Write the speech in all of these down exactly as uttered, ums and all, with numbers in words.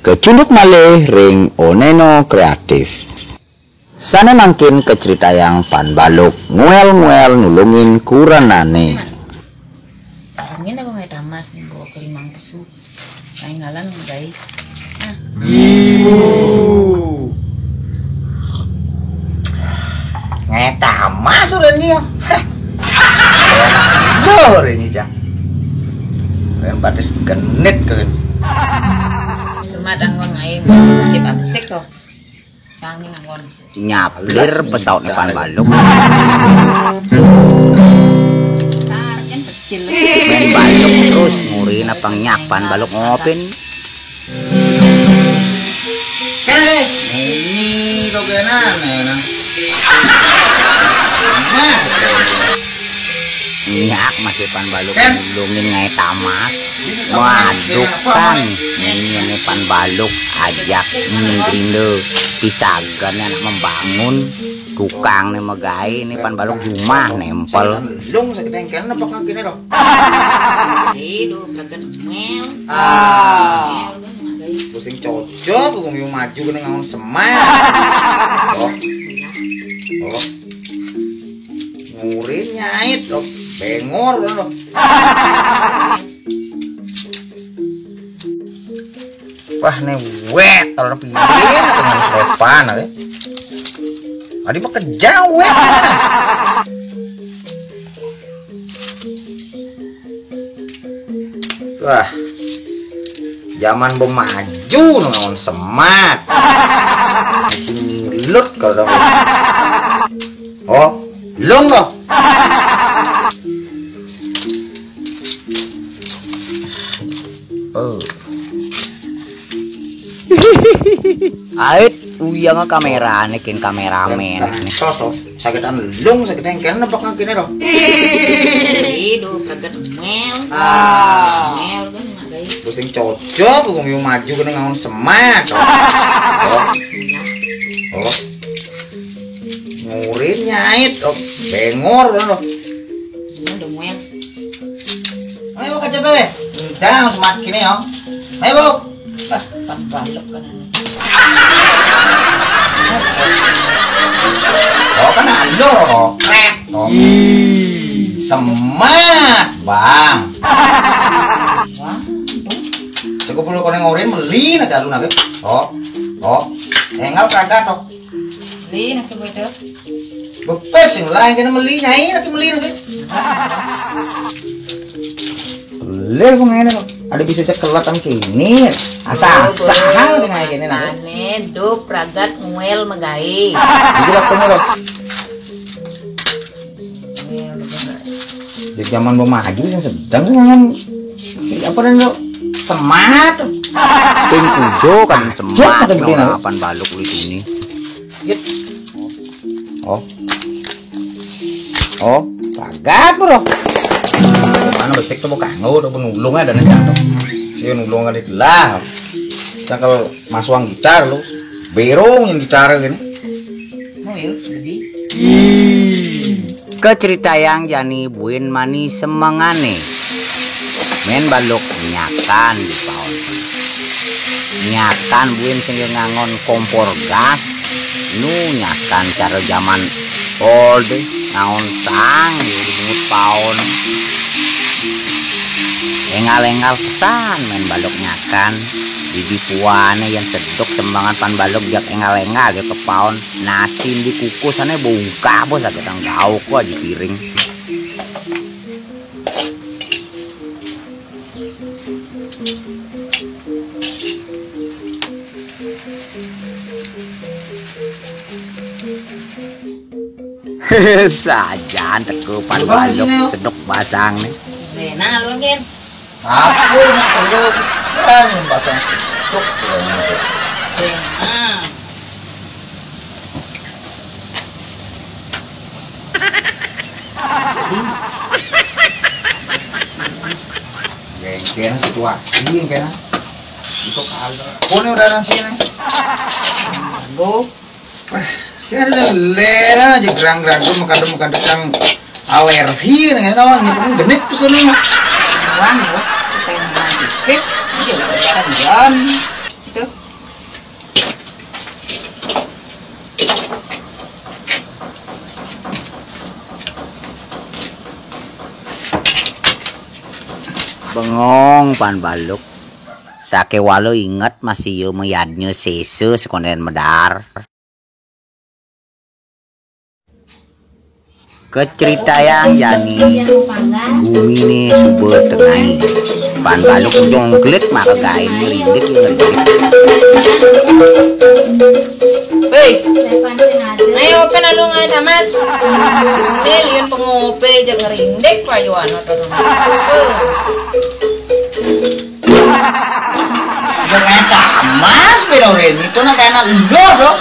Kecunduk malih ring Oneno Kreatif. Sane mangkin kacritayang Pan Baluk nguel-nguel nulungin kurenané. Arangin apa ngaé tamas nih, bawa ke limang pesu. Kainggalan ngai. Nah. Ngaé tamas udah nih ya. Loh, ini, Jang. Yang batis genit kalian. Semat anggon air, cip abesik loh. Yang ini anggon. Nyaplir pesawat depan baluk. Sarjan kecil. Main baluk terus, ngurin apa nyapan baluk ngopin. Kene, ini dogenan, ya, nah. Nah. Nyak masih Pan Baluk. Kan? Ulungin ngaé tamas. Ini tamas, madukan. Ini, ini Pan Baluk ajak ngrindu. Pisagan anak membangun. Tukang né magaé, ini Pan Baluk jumah nempel. Lung sakit engkel, apa kagak loh? Ih, duh, kagak mel. Ah. Pusing cocok, gua mau maju kena ngangon semat. Oh. Oh. Ngurin nyait, oh. Bengor, loh. Wah, né wet, kalau pilih dengan serepan, eh. Adi mah kejauh, wet. Wah, zaman bemaju nongon semat. Masih ngilut kalau dong. Oh, lung loh. Oh. Ait, uyang kamerané, kén kaméramén. Sos, sos. Sakitan lung, sakitan kén, apa kagak kene, loh? Ih, duh, kagak mel. Ah. Mel kan, makanya. Pusing cocok, gua mau maju kena ngangon semat. Oh. Oh. Ngurin nyait, oh, bengor, loh. Ini udah muel. Ayo, Bu, kaca, Be. Jangan semat gini, ya. Ayo, Bu. Lah, Pan Baluk kan anu. Oh, kan alur, oh. Krek, oh. Semat, Bang. Wah, itu. Cukup lu koné ngorin meli nak alun, Be. Oh, oh. Engal kagak, oh. Beli nak coba itu. Bepes yang lain kena meli nyai, nanti meli nanti. Boleh kok ngene kok. Ada bisa cek kelatan kini. Asal-asal dengan kini nanti. Ane dup ragat nguel megai. Jadi waktu ini loh. Jadi zaman mau maju yang sedang sih ngangan apa dan lo semat. Tim kudo kan semat. Apa Baluk di sini? Yut. Oh. Oh, pagat, Bro. Mana besik tuh kanggo, udah pun ulung ada nih jatuh. Si ulung ada lah. Cakal masuang gitar lu. Berong yang gitar gini. Mau yuk, jadi. Kacritayang jani buin mani semengane. Mén Baluk nyakan di paon. Nyakan buin sing ngangon kompor gas. Nu nyakan cara zaman old ngangon sang di bungut paon. Engal-engal pesan Mén Baluk nyakan. Di dipuane yang seduk sembangan Pan Baluk jak engal-engal ya ke paon. Nasi dikukus ane bungkah bos, agak tang gauk aja piring. Sajan tekupan Baluk seduk basang nih. Nah, lu mungkin. Apa yang perlu pisan pasang seduk? Nah. Gengkena situasi, gengkena. Itu kalau. Kone udah nasi nih. Go. Pas, saya ada lera aja gerang-gerang tuh mengkadang-mengkadang alergi nih, naon nih, genit tuh sana. Wan, go. Pengen tipis, aja udah kan. Itu. Bengong Pan Baluk. Sakéwala inget masih ia mayadnya sésa sekondén medar. Kacritayang jani guminé suba tengai. Pan Baluk jongklik maka gain ngerindik ngerindik. Hei, ayo open alung aja mas. Hei, liun pengopi aja ngerindik payu anu tuh. Udah kayak emas beda orang itu nak kayak anak lu tuh.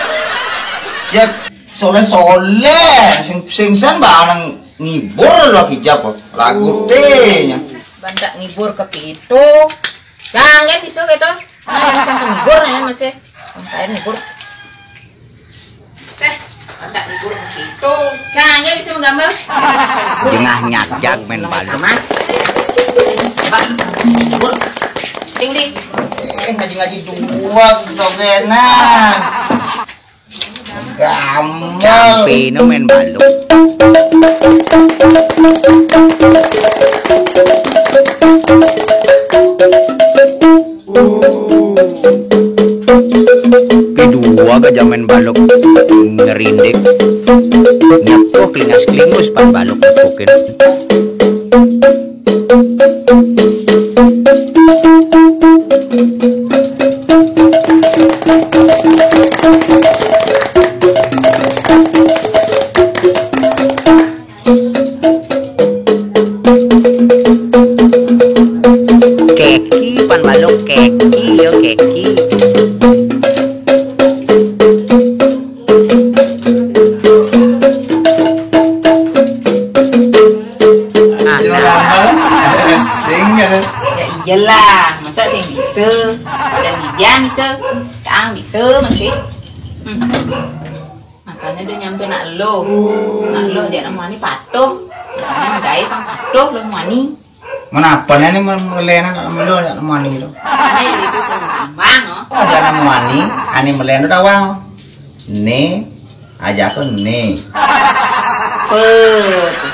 Cek soleh-soleh, sing sing san barang ngibur lo kijap lagu téh nya. Bantak ngibur ke kitu. Jangan bisa gitu. Nah, yang macam penghibur nih masih. Kain ngibur. Teh, bantak ngibur ke kitu. Jangan bisa menggambar. Jengah nyajag main balu. Mas. Bang, ngibur. Ding ding. Eh, ngaji-ngaji dua dogenan. Gampang. Campé no main balu. Kedua gajah main baluk ngerindik. Nyepuh kelingas kelingus Pan Baluk nyepuhin. Keki Pan Baluk keki yo keki. Ah, nah. Sing kan? Ya iyalah, masa sing bisa? Dan Bibian bisa, Cang bisa masih. Hmm. Makanya udah nyampe nak lo. Nak lo dia namanya patuh. Makanya megai pang patuh lo mani. Menapa nih ini melena nak lo nak mani lo? Nah, ini tuh sing gampang, no. Aja nak mani, ani melena dawang. Nih, aja aku nih. Pet.